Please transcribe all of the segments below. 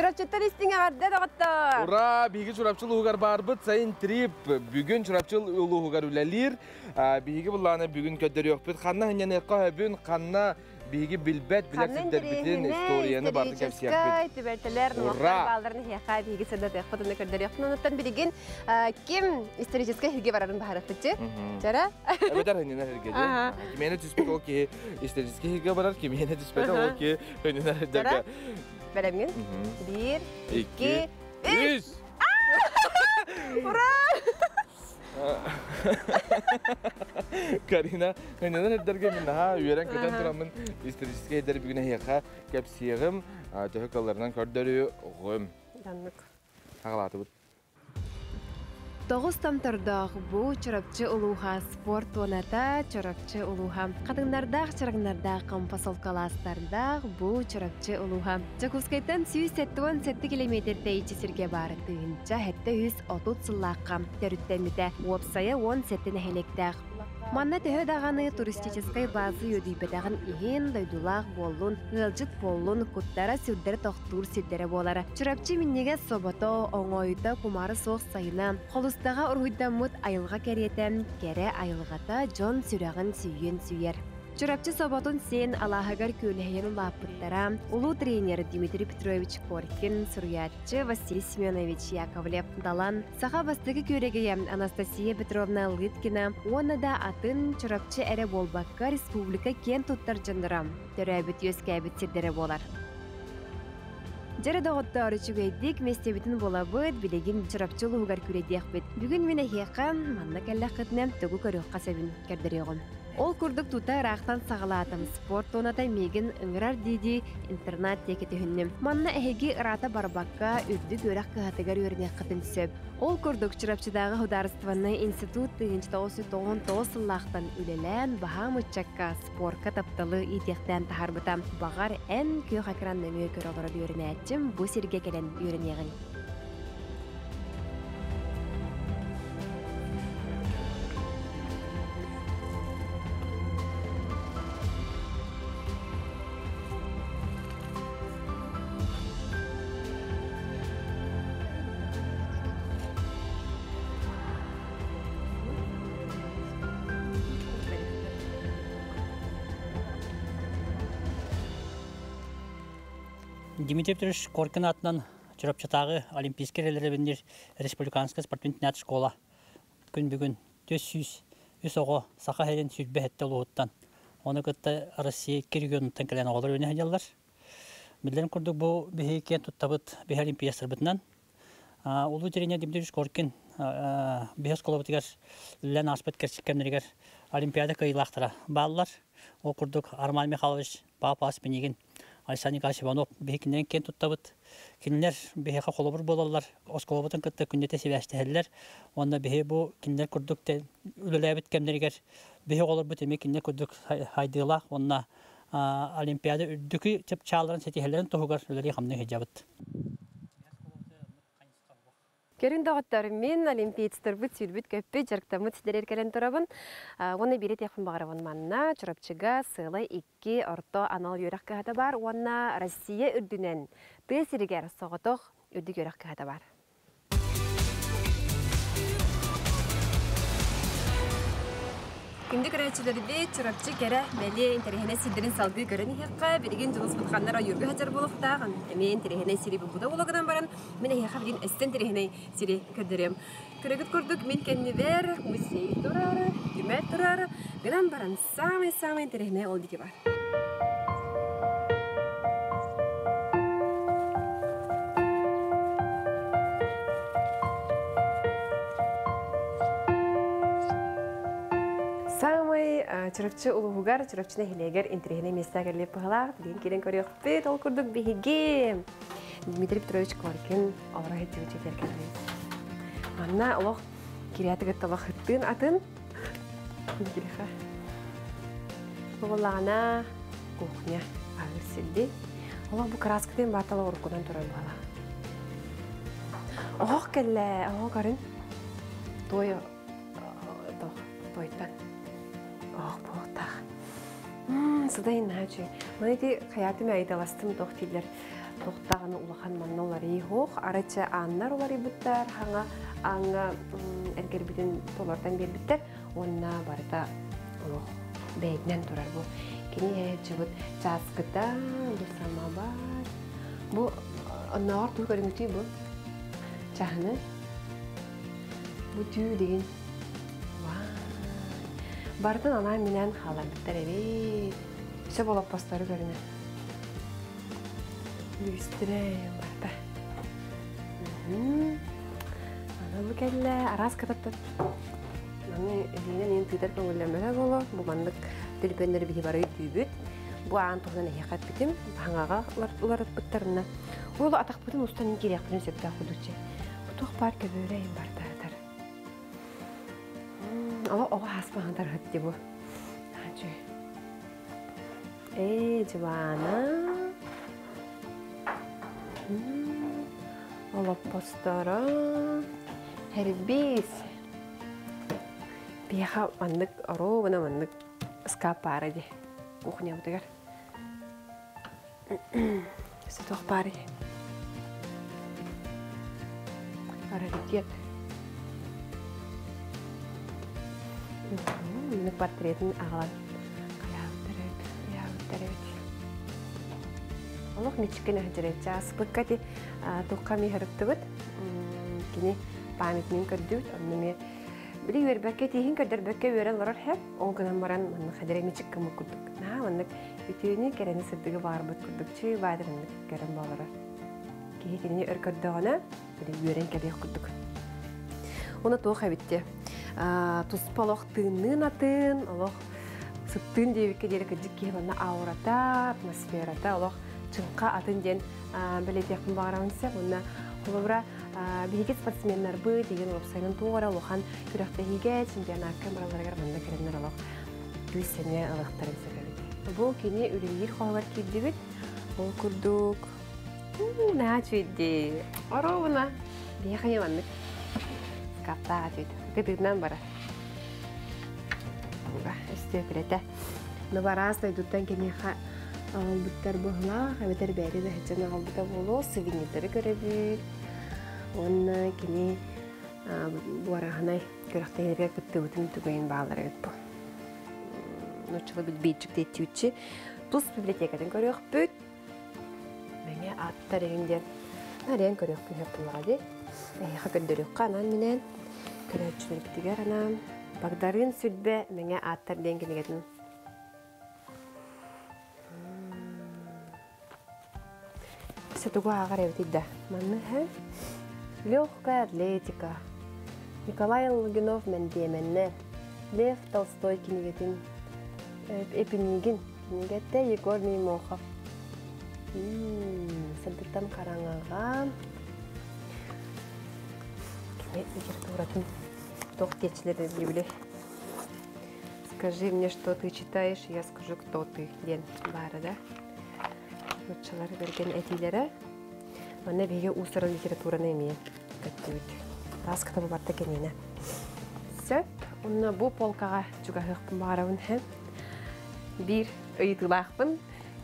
Чурапчыттан истиҥ эҕэрдэ, доҕоттор! Ура! Биһиги Чурапчы улууһугар баарбыт. Сайын трип бүгүн Чурапчы улууһугар үлэлиир. Биһиги буллааны бүгүн көрдөрүөхпүт. Ханна хынньаныахха өбүн, ханна биһиги билбэт, билэр сирдэрбитин, историяны барды кэпсиэхпит. Түбэлтэлэр, номохтор баалларын эһиэхэ биһиги сырдатыахпыт уонна көрдөрүөхпүт. Онуттан билигин ким историческай сиргэ барарын баһарыахпытчы. Чара? Эбэтэр хынньанар сиргэ дии. Кимиэнэ түспүт ол киһи историческай сиргэ барар, кимиэнэ түспэтэ ол киһи хынньанар сирдэргэ. Бэлэмҥин? Биир, икки, үс! Ура! Карина, хынньанар эрдэргэ мин наһаа үөрэн-көтөн тураммын историческай эрдэр бүгүн эһиэхэ кэпсиэҕим, төһө кылларынан көрдөрүөҕүм. Даннык. Хаҕалаатыбыт. Тоҕус томтордоох бу Чурапчы улууһа спорт туоната Чурапчы улууһа. Хатыҥнардаах чараҥнардаах комфосолкалаастардаах бу Чурапчы улууһа. Дьокуускайтан 177 километр тэйиччи сиргэ баар 1730 сыллаахха төрүттэммитэ. Уопсайа 17 нэһилиэктээх. Манна төһө даҕаны туристическай база үөдүйбэтэҕин иһин, дойдулаах буоллун, ыалдьыт буоллун, куттара-сүрдэрэ тохтуур сирдэрэ буолара. Чурапчы минньигэс собото, оҥоойута кумаары суох сайына, холустаҕа уруһуйдаммыт айылҕа кэриэтэ, кэрэ айылҕата дьон сүрэҕин сүүйэн сүүйэр. Чурапчы соботун сиэн алааһыгар күөлэһийэн улааппыттара, улуу тренер Дмитрий Петрович Коркин, суруйааччы Василий Семенович Яковлев, Далан, саха бастакы күөрэгэйэ Анастасия Петровна Лыткина уонна да атын Чурапчы эрэ буолбакка республика киэн туттар дьонноро төрөөбүт-үөскээбит сирдэрэ буолар. Дьэрэ доҕоттоор, үчүгэйдик миэстэбитин булабыт, билигин Чурапчы улууһугар күрэдиэхпит. Бүгүн мин эһиэхэ манна кэллэххитинэ тугу көрүөххэ сөбүн көрдөрүөҕүм. Ол курдук тута ыраахтан саҕалаатым. Спорт туоната миигин ыҥырар дии-дии интернат диэки түһүннүм. Манна эһиги ыраата барбакка, үрдүк үөрэх кыһатыгар үөрэниэххитин сөп. Ол курдук Чурапчыдааҕы судаарыстыбаннай институт 1999 сыллаахтан үлэлээн, баһаам ыччакка спорка тапталы иитиэхтээн таһаарбыта. Баҕар, эн күөх экран нөҥүө көрө олорор үөрэнээччим бу сиргэ кэлэн үөрэниэҕиҥ. Дмитрий Петрович Коркин аатынан Чурапчытааҕы Олимпийскай эрэллэрэ республиканскай спортивный школа күн бүгүн 403 оҕо Саха сирин 27 улууһуттан, ону кытта Россия икки регионуттан кэлэн оҕолор үүнэ сылдьаллар. Биллэрин курдук бу биһиги киэн туттабыт биһи олимпиецтарбытынан. Улуу тренер Дмитрий Коркин биһи оскуолабытыгар үлэлээн ааспыт кэрчик кэмнэригэр Олимпиада кыайыылаахтара бааллар. Ол курдук Арман Михайлович Папа Спинигин Александр Николаевич Иванов биһикинэн киэн туттабыт. Кинилэр биһиэхэ холобур буолаллар, оскуолабытын кытта күннэтэ сибээстэһэллэр. Уонна биһи бу кинилэр курдук үлэлээбит кэмнэригэр биһи оҕолорбут эмиэ кинилэр курдук хайдыылаах уонна Олимпиада үрдүкү чыпчаалларын ситиһэллэрин туһугар үлэлии-хамныы сылдьабыт. Көрүн доҕоттор, мин олимпиецтарбыт сүүрбүт-көппүт, дьарыктаммыт сирдэригэр кэлэн турабын. Уонна биири этиэхпин баҕарабын манна Чурапчыга сыала икки орто анал үөрэх кыһата баар уонна Россия үрдүнэн тыа сиригэр соҕотох үрдүк үөрэх кыһата баар. Күндү көрөөччүлэрбит, Чурапчы кэрэ, бэлиэ, интэриэһинэй сирдэрин салгыы көрөн иһиэххэ. Билигин Дьулуспут ханна эрэ ойуурга сылдьар буолуохтаах. Эмиэ интэриэһинэй сири булбута буола гынан баран, мин эһиэхэ билигин өссө интэриэһинэй сири көрдөрүөм. Көрөгүт курдук мин кэннибэр музей турар, түмэл турар. Гынан баран самый-самый интэриэһинэй ол диэки бар. Самый Чурапчы улууһугар, Чурапчы нэһилиэгэр интэриэһинэй миэстэ кэллиэп быһалаах. Билигин киирэн көрүөхпүт. Ол курдук биһиги Дмитрий Петрович Коркин олоро сылдьыбыт дьиэтигэр кэллибит. Манна олох кириэти кытта олох ыттыын атын. Кириха. Буоллаҕына кухня аһыыр сирди. Олох бу краскатын баатала уруккунан турар буолла. Оһох кэллэ, оһох көрүн. Той тох тойтан. Оһох буолуохтаах. Сыдайын наһаа үчүгэй. Маны ити хайаатым айдаластым тох дииллэр. Туох даҕаны улахан манна уларыйыы суох. Арача ааннар уларыйбыттар, хаҥа ааҥҥа эргэрбитин толортон биэрбиттэр уонна барыта олох бэйэтинэн турар бу. Кини дьыбыт чааскыта, бу самовар. Бу оннооҕор туу көрүҥүтүй бу? Чаһыны. Бу түү деген. Барытын анаан-минээн хааларбыттар эбит. Сөп олоппостору көрүнэ. Лүүстүрэ барыта. Аны бу кэллэ араас кытаттан. Маны илиинэн иин тыытар көҥүллэммэтэ буолуо. Бу маннык түлүпүөннэри биһи бары өйдүүбүт. Бу аан туһунан эһиэхэ эппитим. Хаҥаҕа уларыппыттарына. Ол атахпытын устан киириэхпитин сөптөөх кудуччу. Бу туох баар көбүөрэ иһин барда Оҕо оҕо ааспаһын тарыһыт дии бу. Ээ, дьыбаана. Олоппосторо. Хэрбиис. Биһиэхэ маннык оруобуна маннык ыскаап баара дии кухнябытыгар. Сытох баарый. Раритет. Маннык портретин аҕалан хайаабыттар эбит, хайаабыттар эбит. Олох мичиккин аһдьырайча аспыкка ти тухха ми харыттыбыт. Кини памятнин көрдүбүт, онно ми били үөрбэккэ тииһин көрдөрбөккө үөрэн олорор хэп, ол гынан баран маннык хадырай мичиккэ курдук. Наһаа маннык Үтүөнү, кэрэни сырдыгы баҕарбыт курдук чыы баадырыннык көрөн буолара. Киһи кинини өр көрдөҕүнэ, били үөрэн кэлиэх курдук. Уна туох эбитти? Туспа олох тыынныын атын, олох сыттыын диэбиккэ диэри кырдьык киһи манна аурата, атмосферата олох чыҥха атын диэн бэлиэтиэхпин баҕарабын сөп. Уонна холобура биһиги спортсменнарбыт деген уопсайынан туох эрэ улахан күрэхтэһиигэ, чемпионакка баралларыгар манна кэлэннэр олох күүс-сэниэ ылыахтарын сөп эбит. Бу кини үлэлиир хоһугар киирдибит. Ол курдук наһаа үчүгэй Оруобуна биһиэхэ маннык скаптаах үчүгэй. Кытыытынан барар. Өстүөкүлэтэ. Но бараас дойдуттан киниэхэ аҕалбыттар быһылаах, эбэтэр бэйэтэ да сылдьан аҕалбыта буолуо, сувенирдары көрөбүт. Уонна кини буораһынай күрэхтэһиилэргэ кыттыбытын түгэйин бааллар эбит бу. Нууччалыы билбиитчик диэччи тус библиотекатын көрүөхпүт. Мэҥэ аттар игин диэн арыйан көрүөхпүн сөп буоллаҕа дии. Эһиэхэ көрдөрүөххэ анаан-минээн көрөөччүлэрбитигэр анаан Багдарыын Сүлбэ Мэҥэ ааттар диэн кинигэтин Сатугу ааҕар эбитий да. Манны һэ Легкая атлетика. Николай Лугинов мэндиэмэннэр. Лев Толстой кинигэтин Эпинигин кинигэтэ Егор Мимохов. Сырдыктан хараҥаҕа кини литературатын туох диэччилэр били Скажи мне, что ты читаешь, я скажу, кто ты диэн баара да. Нууччалар бэргэн этиилэрэ. Манна биһиги уус-уран литератураны эмиэ көттүбүт. Тааската бу барта кэниэнэ. Сөп. Онно бу полкаҕа чугаһыахпын баҕарабын һэ. Биир ыйытыылаахпын.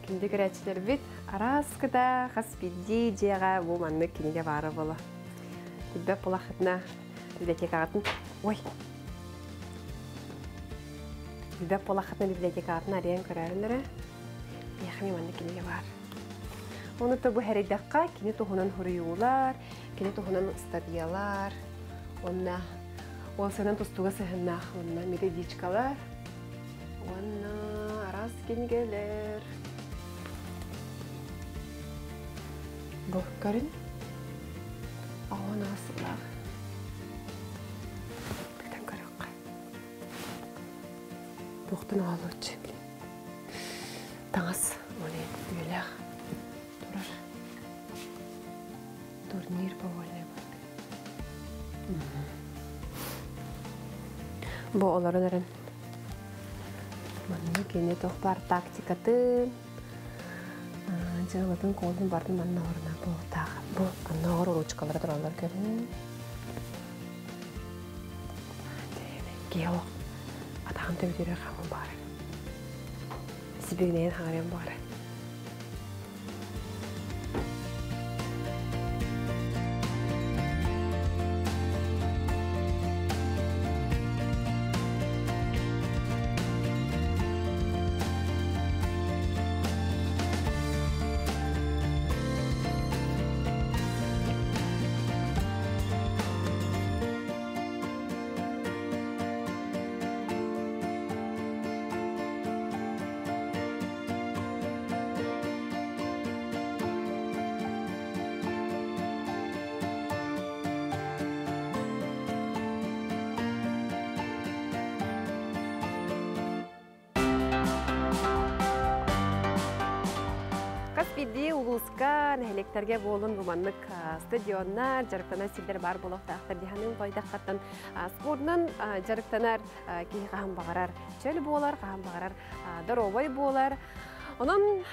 Күндү көрөөччүлэрбит, араас кыта хас биирдии дьиэҕэ бу маннык кинигэ баара буолуо. Билбэт буолаххытына библиотекаҕытын ой Билбэт буолаххытына библиотекаҕытын арыйан көрөөрүн эрэ. Миэхэ эмиэ маннык кинигэ баар. Ону то бу сэрэйдэххэ, кини туһунан суруйуулар, кини туһунан ыстатыйалар, уонна уолсанан тустууга сыһыннаах уонна методичкалар, уонна араас кинигэлэр. Бу көрүн. Оҕон аасылаах. Бүтэн көрөххө. Туохтан оҕолууччу таҥас уонна үйэлээх турар турнир по вольной борьбе. Бу олорон эрэн манна кини туох баар тактикатын, дьыалатын куолун барын манна орна буолтаах. Бу аннааҕар ручкалара тураллар көрүн. Киһи олох атаҕын төбөтүгэр хааман баара. Сибигинэйэн хаҥарыан баара. биирдии улууска, нэһилиэктэргэ буолун бу маннык стадионнар, дьарыктанар сирдэр баар буолуохтаахтар дии саныыбын. Тоойдоххоттон спордунан дьарыктанар киһи хаһан баҕарар чөл буолар, хаһан баҕарар доруобай буолар. Онон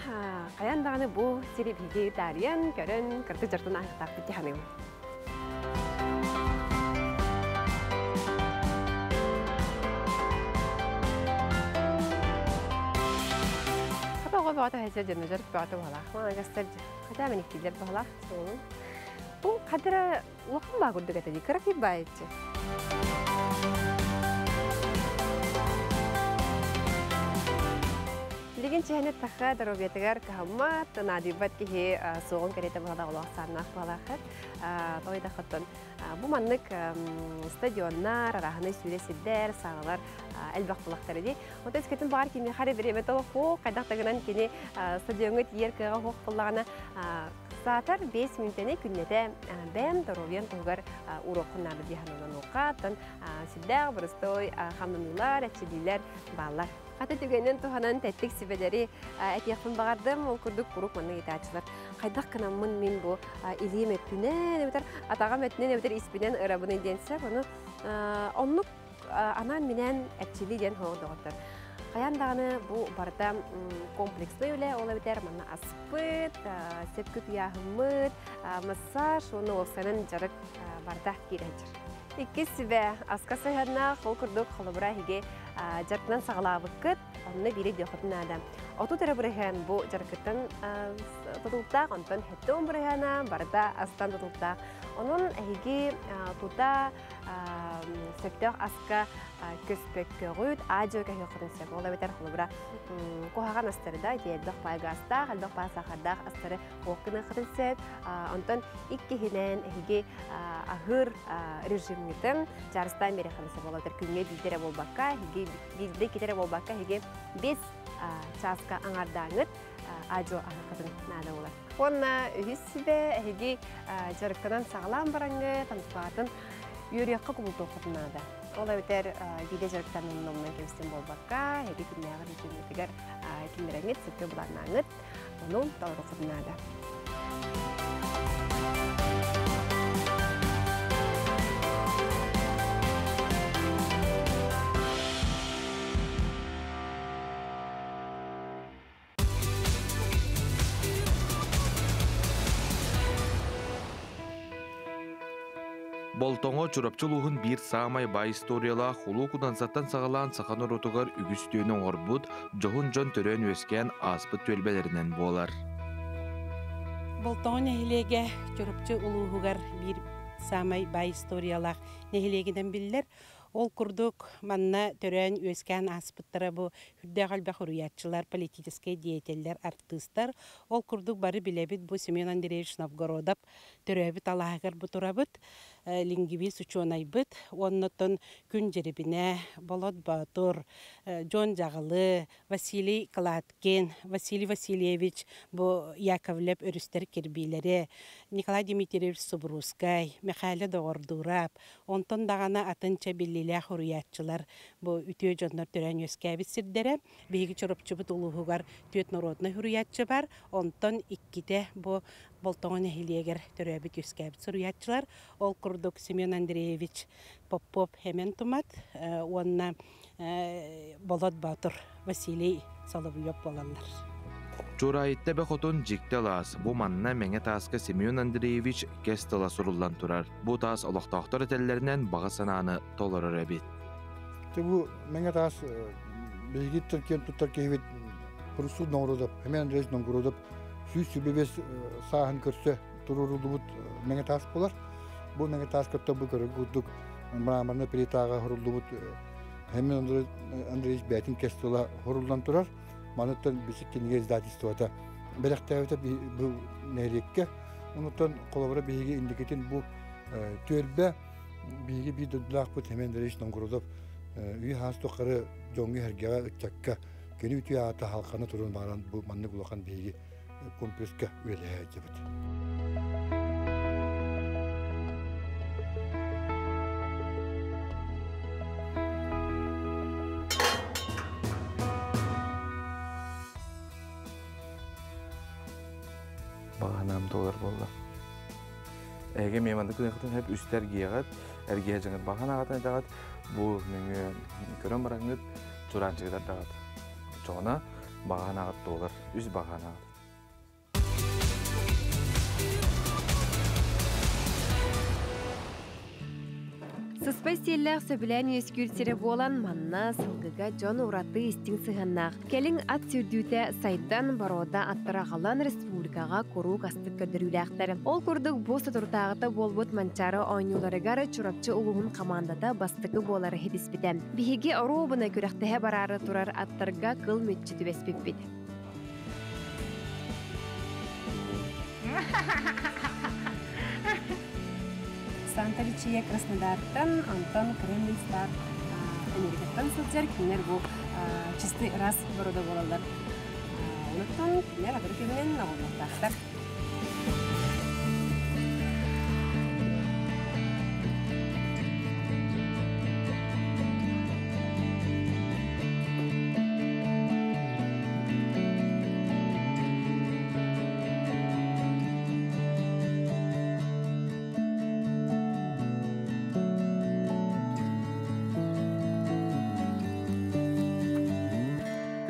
хайаан даҕаны бу сири биһиги таарыйан, көрөн, кырдьык дьарыктан ааһыахтаахпыт дии саныыбын. Хата оҕо бөҕөтө хэсэ дьонно дьарык бөҕөтө баһылаах. Маҕагастар хотя мэниктииллэр баһылаах суолун. Бу хадыра улахан баа курдук этэ дии, кыра баайыччы. Билигин чэһини таха доруобуйатыгар кыһаммат, наадыйбат киһи суоҕун кэриэтэ баһылаах олох сааннаах баһылааххыт. Тоҕойдохоттон бу маннык стадионнар, арааһынай сүүрэ сирдэр, саалалар элбэх булахтар дии. Онтон искэтин баҕар кимиэхэ эрэ бириэмэтэ олох хайдах да гынан кини стадиоҥҥа тиийэр кыаҕа суох буоллаҕына саатар 5 мүнүүтэни күннэтэ бэйэм доруобуйам туһугар уруоккун наада дии сананан оттон сүрдээх боростуой хамнаныылар, эрчиллиилэр бааллар. Хата түгэнин туһанан тэттик сүбэлэри этиэхпин баҕардым. Ол курдук куруук маннык ыйытааччылар. Хайдах гынаммын мин бу илиим өттүнэн эбэтэр атаҕам өттүнэн эбэтэр испинэн ырабыный диэн сөп. Ону оннук анаан-минээн эрчиллии диэн суох доҕоттор. Хайаан даҕаны бу барыта комплекснай үлэ, ол эбэтэр манна аспыт, сөпкө тыйааһыммыт, массаж уонна уопсайынан дьарык барыта киирэ сылдьар. Иккис сүбэ аска сыһыаннаах, ол курдук холобура эһиги дьарыктанан саҕалаабыккыт, онно биири диэххитин наада. 30 эрэ бырыһыан бу дьарыккыттан тутулуктаах, онтон 70 бырыһыана барыта астан тутулуктаах. Онон эһиги тута сөптөөх аска көспөккөҕүт, аа-дьуо көһүөххүтүн сөп. Ол эбэтэр холобура куһаҕан астары да, ити элбэх паай гаастаах, элбэх паай сахардаах астары суох гыныаххытын сөп. Онтон иккиһинэн эһиги аһыыр режимҥитин чаарыстаан биэриэххитин сөп. Ол эбэтэр күҥҥэ биирдэ эрэ буолбакка, эһиги биирдэ иккитэ эрэ буолбакка, эһиги 5 чааска аҥаардааҥҥыт аа-дьуо аһыаххытын наада буолар. Уонна үһүс сүбэ эһиги дьарыктанан саҕалаан бараҥҥыт, амсаатын үөрүйэххэ кубулутуоххутун наада. Ол эбэтэр биирдэ дьарыктанан номнуон кэбистин буолбакка, эһиги күннээҕи режимҥитигэр киллэрэҥҥит, сөпкө былааннааҥҥыт, ону толоруоххутун наада. Болтоҥо Чурапчы улууһун биир саамай баай историялаах Улуу Кудансаттан саҕалаан саха норуотугар үгүс үтүөнү оҥорбут, дьоһун дьон төрөөн-үөскээн ааспыт түөлбэлэринэн буолар. Болтоҥо нэһилиэгэ Чурапчы улууһугар биир саамай баай историялаах нэһилиэгинэн биллэр. Ол курдук манна төрөөн-үөскээн ааспыттара бу үрдээх элбэх уруйааччылар, политическай деятеллэр, артыыстар. Ол курдук бары билэбит бу Семен Андреевич Новгородов төрөөбүт алааһыгар бу турабыт, лингвист учуонайбыт, уоннаттан Күн Дьирибинэ, Болот Боотур, Дьон Дьаҕылы, Василий Кладкин, Василий Васильевич бу Яковлев өрүстэр кирбиилэри, Николай Дмитриевич Субуруускай, Михаил Доҕордуурап, онтон даҕаны атын чэ биллиилээх уруйааччылар бу үтүө дьоннор төрөөн үөскээбит сирдэрэ. Биһиги Чурапчыбыт улууһугар түөрт норуодунай суруйааччы бар, онтон иккитэ бу Болтоҥо нэһилиэгэр төрөөбүт үөскээбит суруйааччылар. Ол курдук Семен Андреевич Попов Хэмэн Тумат уонна Болот Боотур Василий Соловьев буолаллар. Чуораайытта эбэ хотун дьикти алаас. Бу манна Мэҥэ тааска Семен Андреевич кэс тыла суруллан турар. Бу таас олохтоохтор этэллэринэн баҕа санааны толорор эбит. Бу Мэҥэ таас биһиги киэн туттар киһибит Хрустур Нонгородов, Семен Андреевич Нонгородов 125 сааһын көрсө туруоруллубут Мэҥэ таас буолар. Бу Мэҥэ таас кытта бу көрөр курдук мраморный плитаҕа хоруллубут Семен Андреевич бэйэтин кэс тыла хоруллан турар. Маныттан бичик кинигэ издательствота бэлэхтээбитэ бу нэһилиэккэ. Онуттан холобура биһиги инникитин бу түөлбэ биһиги биир дойдулаахпыт Семен Андреевич Новгородов үй хаас тухары дьоҥҥо эргэҕэ ыччакка кини үтүө аата халхана туран баран бу маннык улахан биһиги комплекска үлэлэһэ сылдьабыт. туолар буолла. Эһиги эмиэ маннык гыныаххытын сөп, үстэ эргийэҕит, эргийэ дьаҥыт баҕа санааҕытын этэҕит, бу нөҥүө көрөн бараҥҥыт чураанчыгы тардаҕыт. Оччоҕуна баҕа санааҕыт туолар, үс баҕа санааҕыт. Сыспай сиэллээх сөбүлээн үөскүүр сирэ буолан, манна сылгыга дьон ураты истиҥ сыһыаннаах. Кэлин ат сүүрдүүтэ сайдан, боруода аттара аҕалан республикаҕа куруук астык көрдөрүүлээхтэр. Ол курдук бу соторутааҕыта буолбут Манчаары оонньууларыгар Чурапчы улууһун хамаандата бастакы буолары ситиспитэ. Биһиги оруобуна күрэхтэһэ бараары турар аттарга кыл мүччү түбэспиппит. Санта-Лючия Краснодартан, онтон Кремлин Стар Америкаттан сылдьар кинилэр бу чистый ыраас борода буолаллар. Онуттан кинилэр адыры кэминэн оҕолуохтаахтар.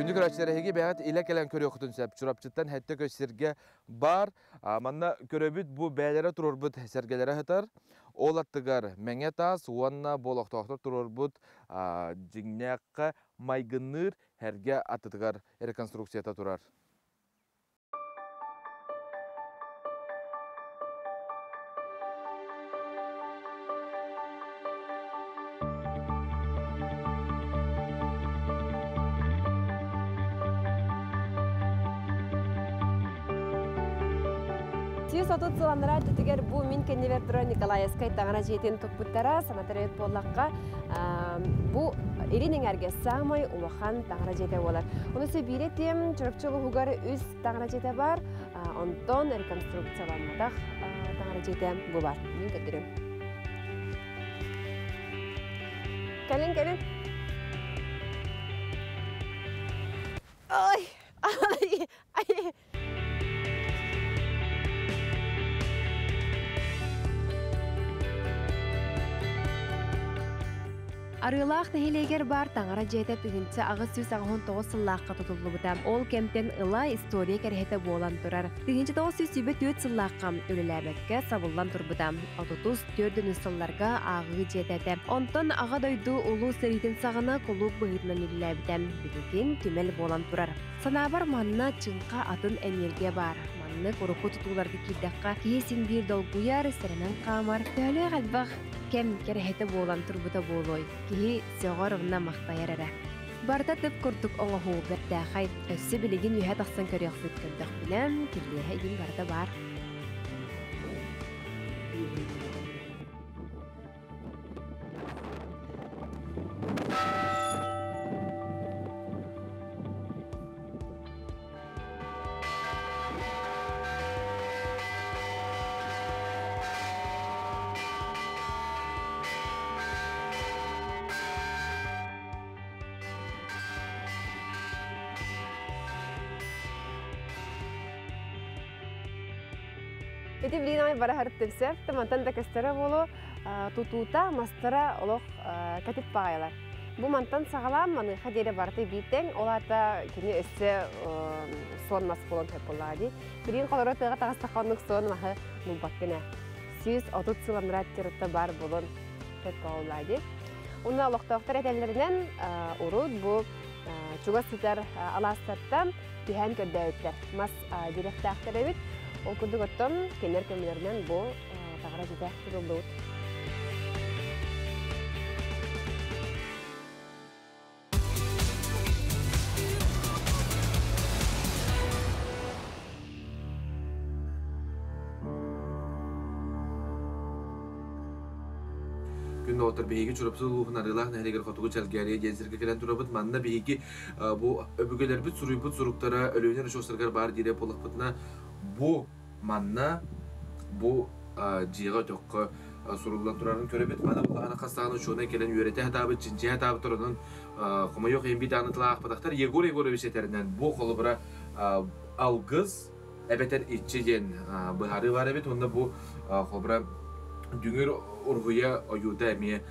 Күндү көрөөччүлэр, эһиги бэйэҕит илэ кэлэн көрүөххүтүн сөп. Чурапчыттан сэттэ көс сиргэ баар. Манна көрөбүт бу бэйэлэрэ туруорбут сэргэлэрэ сытар. Ол аттыгар Мэҥэ таас уонна бу олохтоохтор туруорбут дьиҥнээххэ майгынныыр сэргэ аттытыгар реконструкцията турар. 130 сыл анараа өттүгэр бу мин кэннибэр турар Николаевскай таҥара дьиэтин туппуттара. Санатар эбит буоллахха, бу Илин эҥээргэ саамай улахан таҥара дьиэтэ буолар. Ону биир этиэм, Чурапчы улууһугар үс таҥара дьиэтэ бар, онтон реконструкцияламматах таҥара дьиэтэ бу бар. Мин көрдөрүм. Кэлин, кэлин. Ой, ай, ай. Арыылаах нэһилиэгэр баар таҥара дьиэтэ 1889 сыллаахха тутуллубута. Ол кэмтэн ыла история кэрэһитэ буолан турар. 1924 сыллаахха үлэлээбэккэ сабыллан турбута. Отутус төрдүнүс сылларга ааҕыы дьиэтэ этэ. Онтон Аҕа дойду Улуу сэриитин саҕана кулууп быһыытынан үлэлээбитэ. Билигин түмэл буолан турар. Санаабар манна чыҥха атын энергия баар. Маннык урукку тутууларга киирдэххэ, киһи син биир долгуйар, сэрэнэн хаамар, төһөлөөх элбэх кэм кэрэһитэ буолан турбута буолуой? Киһи сөҕөр уонна махтайар эрэ. Барыта тып курдук оҥоһуу бэртээхэй. Өссө билигин үөһэ тахсан көрүөхпүт көрдөхпүнэ, киллиэһэ игин барыта баар. Ити билигин ай бараһарыттын сөп, мантан да көстөрө буолуо тутуута, мастара олох кэтит баҕайылар. Бу мантан саҕалаан маныаха диэри барыта биир тэҥ, ол аата кини өссө суон мас буолан сөп буоллаҕа дии. Билигин холоро тыаҕа таҕыстахха оннук суон маһы булбаккын ээ. 130 сыл анараа өттүгэр баар буолуон сөп буоллаҕа дии. Уонна олохтоохтор этэллэринэн урут бу чугас сытар алаастартан түһээн көрдөөбүттэр. Мас дириэхтээхтэр эбит. Ол курдук оттон кинилэр көмөлөрүнэн бу таҥара дьиэтэ тутуллубут. Күн доҕоттор, биһиги Чурапчы улууһун Арыылаах нэһилиэгэр Хотугу Чэлгээрийэ диэн сиргэ кэлэн турабыт. Манна биһиги бу өбүгэлэрбит суруйбут суруктара Өлүөнэ очуостарыгар баар диирэ буоллахпытына, бу манна бу дьиэҕэ өтөххө суруллан турарын көрөбүт. Маны буллаҕына хас даҕаны учуонай кэлэн үөрэтэ сатаабыт, чинчийэ сатаабыт онон хомойуох иһин биир даҕаны тылаахпатахтар. Егор Егорович этэринэн, бу холобура алгыс Эбэтэр иччи диэн быһаарыы баар эбит. Уонна бу холобура дүҥүр уруһуйа ойуута эмиэ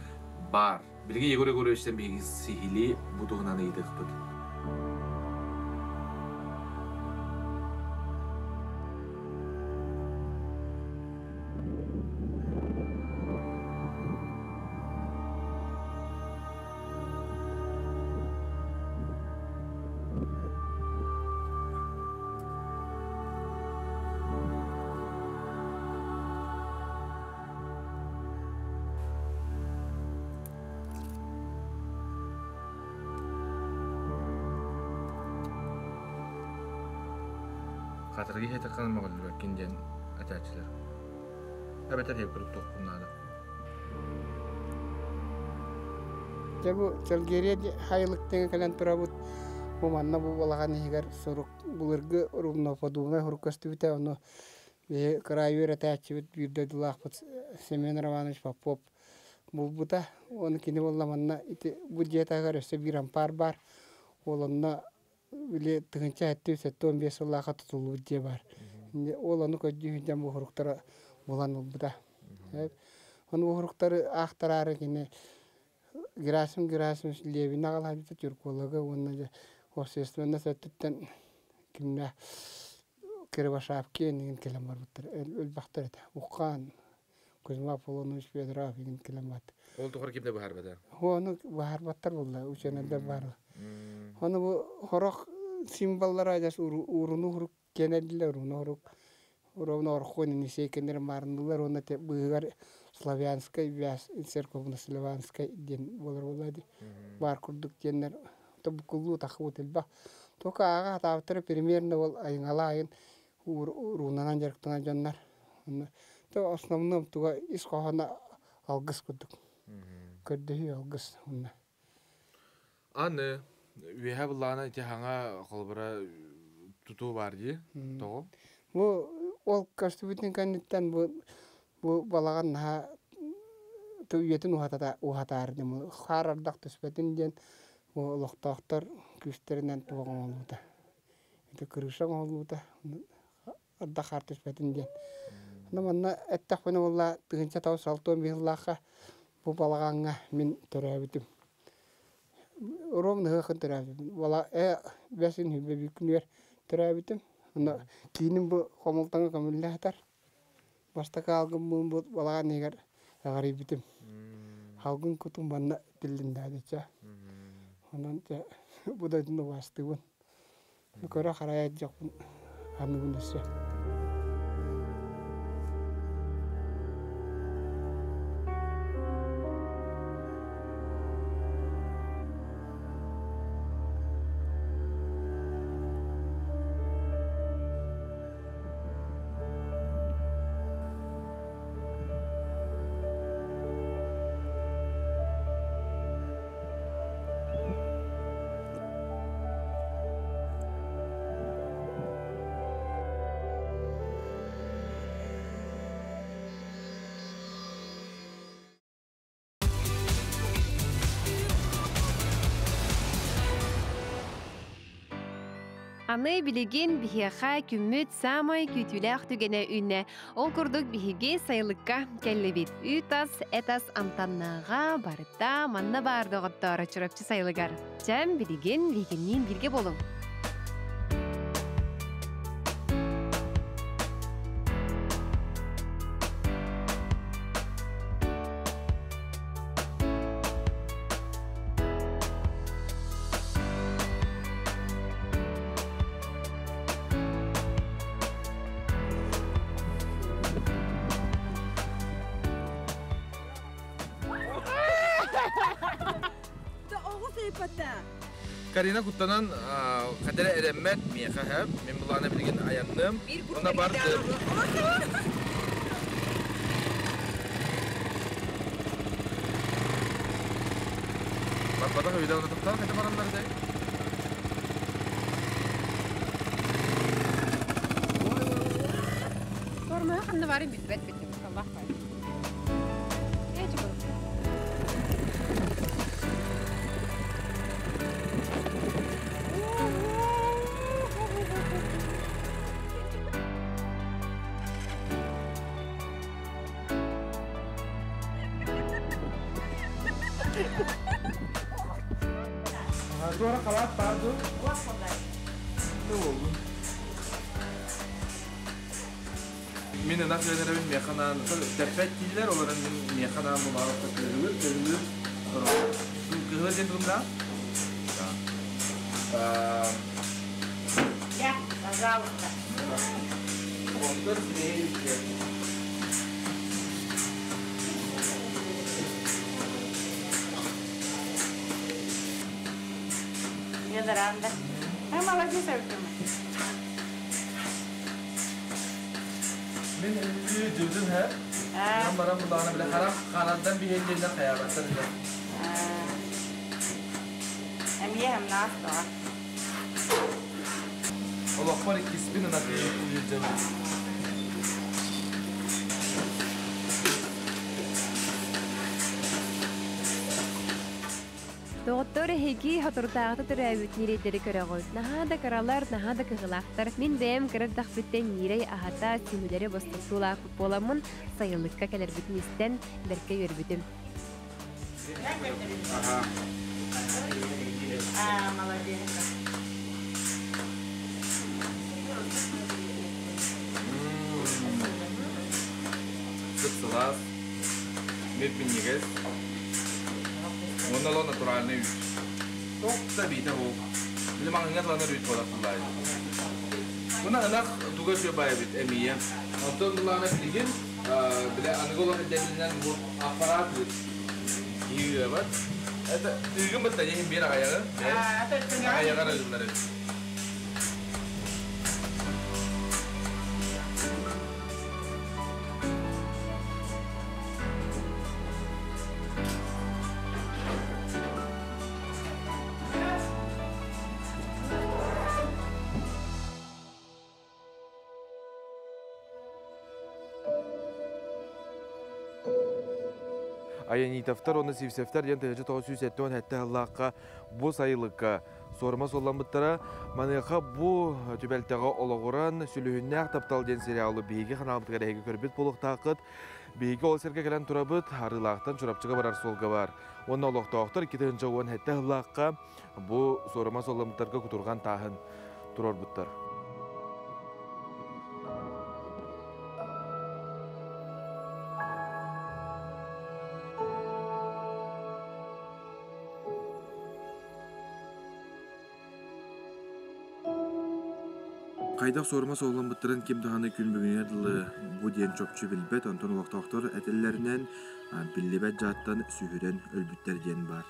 баар. Билигин Егор Егоровичтан биһиги сиһилии бу туһунан ыйытыахпыт. Хатыргы иһэтэххинэ мөҕүллүбэккин диэн этээччилэр. Эбэтэр иһэ туохпун наада. Дьэ бу Чэлгиэрийэ хайылыктыҥа кэлэн турабыт. Бу манна бу балаҕан иһигэр сурук былыргы руноподобнай сурук көстүбүтэ. Ону биһи кыраайы үөрэтээччибит биир дойдулаахпыт Семен Романович Попов булбута. Оны кини буолла манна ити бу дьиэ таһыгар өссө биир ампаар баар. Ол онно били 1775 сыллаахха тутуллубут дьиэ баар. Ол ону көрдүү сылдьан бу суруктары булан ылбыта. Ону бу суруктары аахтараары кини Герасим Герасимович Левин аҕалаабыта тюркологы уонна дьэ общественность өттүттэн кимнээх Кривошапкин иҥин кэлэн барбыттар өлбөхтөр этэ. Уххаан Кузьма Аполлонович Федоров иҥин кэлэн барбыт. Ол тухары ким да быһаарбата? Ону быһаарбаттар буолла, учуонайдар баар. Ону бу хорох символлара адьас ууруну урук киэнэрдилэр, уруну урук ровно орхон Енисей кэннэр маарындылар уонна быыһыгар славянскай вяз церковно-славянскай диэн буолар буолла дии. Баар курдук диэннэр тобукуллуу тахыбыт элбэх. Только ааҕа хатаабыттара примерно ол айыҥалаайын уруунанан дьарыктанар дьоннор. То основном туга ис хоһооно алгыс курдук. Көрдөһүү алгыс онно. Аны үөһэ былаана ити хаҥа холобура тутуу бар дии тоҕо? Бу ол көстүбүтүн кэнниттэн бу бу балаҕан наһаа үйэтин уһатата уһатаар диэн хаар ардах түспэтин диэн бу олохтоохтор күүстэринэн туох оҥоһуллубута. Ити крыша оҥоһуллубута ардах хаар түспэтин диэн. Ону манна эттэхпинэ буолла 1965 сыллаахха бу балаҕаҥҥа мин төрөөбүтүм. Ровно ыһыахын төрөөбүтүм. Бала бэсин хүбэ бүкүнүгэр төрөөбүтүм. Онно кииним бу хомултаҥа көмүллэ сытар. Бастакы алгыммын бу балаҕан иһигэр эҕэрийбитим. Алгын кутум манна тиллиннээдиччэ. Онон дьэ бу дойдуну убаастыыбын. Көрө харайа дьохпун аныыбын өссө. Аны билигин биһиэхэ күммүт саамай күүтүүлээх түгэнэ үүннэ. Ол курдук биһиги сайылыкка кэллибит. Үүт-ас, эт-ас амтаннааҕа барыта манна баар доҕоттоор Чурапчы сайылыгар. Чэм билигин биһигинниин бииргэ буолуҥ. Карина куттанан хадара эрэммэт миэхэ хэп. Мин булаана билигин аянным. Она барды. Барбатах үйдә тоқтар қайта бараннар дей. Форма ханна барын билбет битим. Аллах бар. Туора халаат баар дуо? Мин ынах үөнэрэбин миэхэ анаан тэппэт дииллэр, ол эрэн мин миэхэ анаан бумаарахта кыһылыр, кыһылыр, кыһылыр диэн тылым да? Я, пожалуйста. Онтон сирэйи Я заранда. А молодец, Артем. Мин үдүдүн һэ. Мен баран булааны биле харах харандан биһиэннен хаябаттар биле. Эмиэ хамнаас тоҕа. Олохпор иккиспин ынах үдүдүн. Доҕоттор, эһиги соторутааҕыта төрөөбүт ньирэйдэри көрөҕүт. Наһаа да кыралар, наһаа да кыһылаахтар. Мин бэйэм кыра эрдэхпиттэн ньиирэй аһата, сүмүлэри бостуктуулаахпыт буоламмын, сайылыкка кэлэрбитин истэн, бэркэ үөрбүтүм. А, молодец. Сып-сылаас, мип-минньигэс. Уонна ол натуральный үүт. Туох да биитэ суох. Били маҥҥа тыланар үүт буолар тыллаайы. Мына ынах туга үчүгэй баай эбит эмиийэ. Онтон былаана билигин бile аныгы олох ирдэбилинэн бу аппарат ыыт. Киһи ыабат. Это ыыгын бытта иһин биир аҕайаҕы. Аҕайаҕар ыыллар эбит. Аянитовтар уонна Сивцевтэр диэн 1977 сыллаахха бу сайылыкка суорума суолламмыттара. Маныаха бу түбэлтэҕэ олоҕуран «Сүлүһүннээх таптал» диэн сериалы биһиги ханаалбытыгар эһиги көрбүт буолуохтааххыт. Биһиги ол сиргэ кэлэн турабыт, Арыылаахтан Чурапчыга барар суолга бар. Уонна олохтоохтор 2017 сыллаахха бу суорума суолламмыттарга кутурҕан тааһын туруорбуттар. Хайдах суорума суолламмыттарын ким даҕаны күн бүгүнүгэр дылы бу диэн чопчу билбэт, онтон олохтоохтор этэллэринэн биллибэт дьааттан сүһүрэн өлбүттэр диэн баар.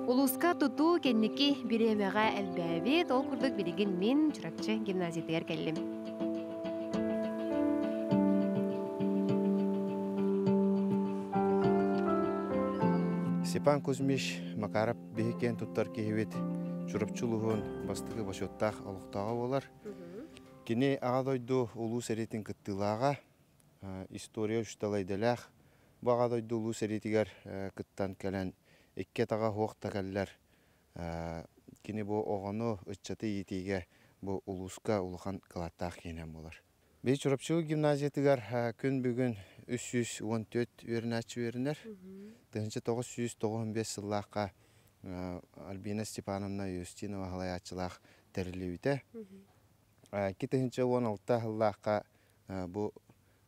Улууска тутуу кэнники бириэмэҕэ элбээбит, ол курдук билигин мин Чурапчы гимназиятыгар кэллим. Степан Кузьмич Макаров биһи киэн туттар киһибит Чурапчы улууһун бастакы бочуоттаах олохтооҕо буолар. Кини Аҕа дойду Улуу сэриитин кыттыылааҕа, история учуутала идэлээх. Бу Аҕа дойду Улуу сэриитигэр кыттан кэлэн икки атаҕа суох да кэллэр. Кини бу оҕону, ыччаты иитиигэ бу улууска улахан кылааттаах киһинэн буолар. Биһи Чурапчы гимназиятыгар күн бүгүн 314 үөрэнээччи үөрэнэр. 1995 сыллаахха Альбина Степановна Юстинова салайааччылаах тэриллибитэ. 2016 сыллаахха бу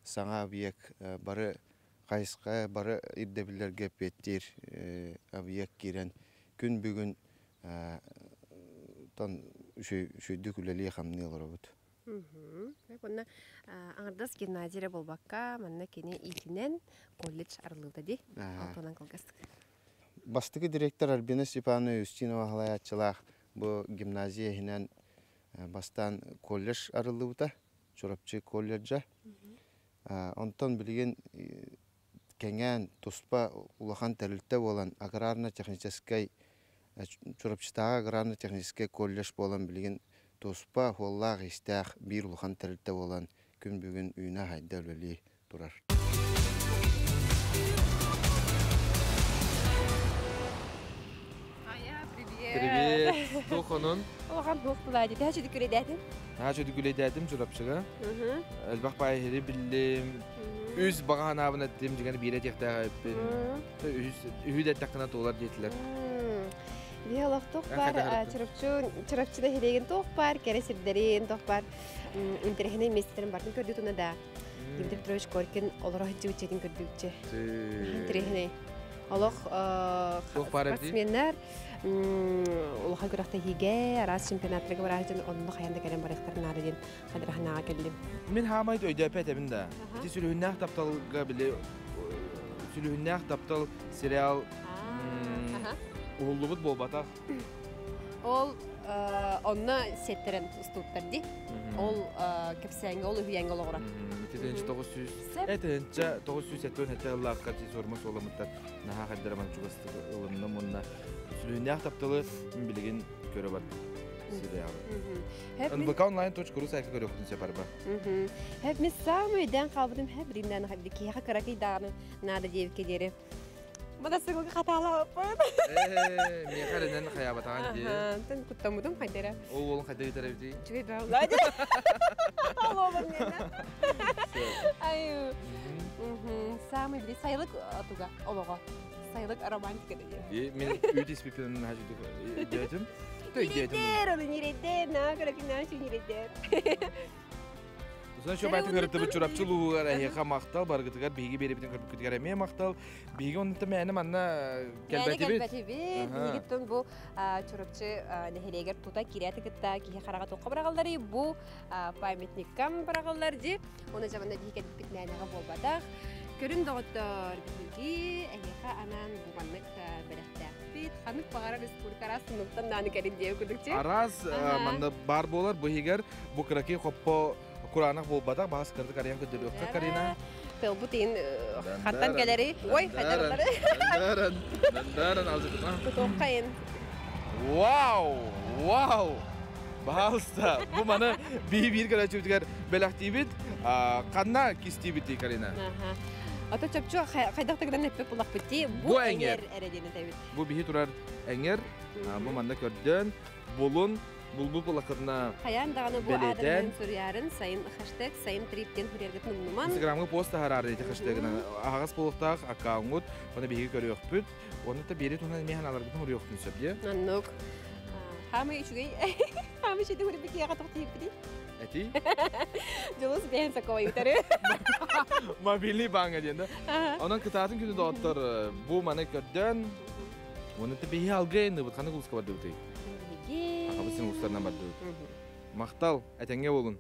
саҥа объект бары хайысха бары ирдэбиллэргэ эппиэттиир объект киирэн күн бүгүн тон үчүгүйдүк үлэлии-хамныы олоробут. Онно аҥардас гимназия эрэ буолбакка, манна кини иитинэн колледж арыллыбыта дии. Алтынан кылгастык. Бастакы директор Альбина Степановна Устинова салайааччылаах бу гимназия иһинэн бастаан колледж арыллыбыта, Чурапчы колледжа. Онтон билигин кэҥээн туспа улахан тэрилтэ буолан аграрно-техническэй Чурапчытааҕы аграрно-техническэй колледж буолан билигин туспа суоллаах-иистээх биир улахан тэрилтэ буолан күн бүгүн үүнэ-сайда үлэлии турар. Ая, привет! Привет. Туох онон? Улахан туох була дии. Төһө чүдүк күлэйдээтин? Наһаа чүдүк күлэйдээтим Чурапчыга. Элбэх баай иһири биллим. Үс баҕа санаабын эттим, дьиҥэр биирэ этиэхтээх эппин. Үһүс үһү да эттэххинэ туолар диэтилэр. Биһи олох туох баар Чурапчы Чурапчыда иһилиэгин туох баар кэрэ сирдэрин, туох баар интэриэһинэй миэстэлэрин бартын көрдүү туна да. Дмитрий Петрович Коркин олоро сылдьыбыт көрдүүччү. Интэриэһинэй. Олох спортсменнар улахан күрэхтэһиигэ араас чемпионаттарга бараах дьон онно хайан да кэлэн барыахтарын наада диэн хадыраханаҕа кэллим. Мин хаамай өйдөөппөт этэбин да. Ити сүлүһүннээх тапталга били сүлүһүннээх таптал сериал уһуллубут буолбатах. Ол онно сиэттэрэн устууттар ди. Ол кэпсээҥҥэ, ол үһүйээҥҥэ олоҕура. Ити 900 этинчэ 977 ыллаахха суорма суоламыттар наһаа хайдараман чугастык ылынным уонна сүлүһүннээх тапталы билигин көрө бардым сериалы. НВК онлайн.ру сайтка көрүөхпүтүн сөп арба. Хэп мен самый дэн қалбытым хэп римнан хэп киһиэхэ кыракый даҕаны наада диэбиккэ диэри. Мотоциклга хатаалаабыппын. Ээ, миэхэ эрэнэн хайаабатаҕын дии. Тэн куттаммытым хайдара. Ол уолун хайда ыытар эбитий? Үчүгэй баҕа. Алло, миэнэ. Ай. Самый били сайылык туга олоҕо. Сайылык романтика диye. Мен үүт испиппин өйдөөтүм. Өйдөөтүм. Ниридер, оны ниридер, на кыракина ниридер. Тусан шо байтык ырытыбыт Чурапчы улууһугар эһиэхэ махтал, баргытыгар биһиги биэрибитин көрбүккүтүгэр эмиэ махтал. Биһиги оннута мээнэ манна кэлбэтибит. Кэлбэтибит. Биһигиттэн бу Чурапчы нэһилиэгэр тута киирээти кытта киһи хараҕа туохха быраҕалларый бу памятниккам быраҕаллар ди. Оны жаманда биһи кэлбиппит мээнэҕэ буолбатах. Көрүн доҕоттор биһиги эһиэхэ анаан бу маннык бэлэхтээхпит. Ханык баҕарар республика араас туннуктан дааны кэлин диэ курдукчу. Араас манна бар буолар бу иһигэр бу кыракый хоппо кураанах буолбатах баас кырдык арыйан көрдөрүөххэ Карина. Тылбыт иин хантан кэлэри? Ой, хайдаралары. Дандаран, дандаран алжытыма. Тутуоххайын. Вау! Вау! Баалыста. Бу маны бии-биир көрөөччүбүтүгэр бэлэхтиибит. Ханна кистиибит дии Карина? Ото чопчу хайдах тагынан эппит булахпыт дии. Бу эҥэр. Эрэ диэн этэбит. Бу биһи турар эҥэр. Бу манна көрдөөн, булун, булбут булахытына Хайаан даҕаны бу бэлиэтээн. аадырынан суруйарын сайын хэштег сайын триптен хурьергытын умнуман. Инстаграмга пост таһаарар эти хэштегынан аһаҕас буолуохтаах аккаунтгут, оны биһиги көрүөхпүт. Оны та биэри туһунан эмиэ ханаларгытын уруйуохтун сөп дии. Оннук. Хаамый үчүгэй. Хаамый үчүгэй хурбит киэҕэ тохтииппитий. Эти? Дьулус бэйэн сокой үтәрі. Мобильный банга диэн да. Онон кытаатын күнү доҕоттор бу маны көрдөөн, оны та биһи алгы ныбыт ханы улуска бардыбытый. Биһиги. Ахабыт син улустарынан бардыбыт. Махтал, этэҥҥэ болун.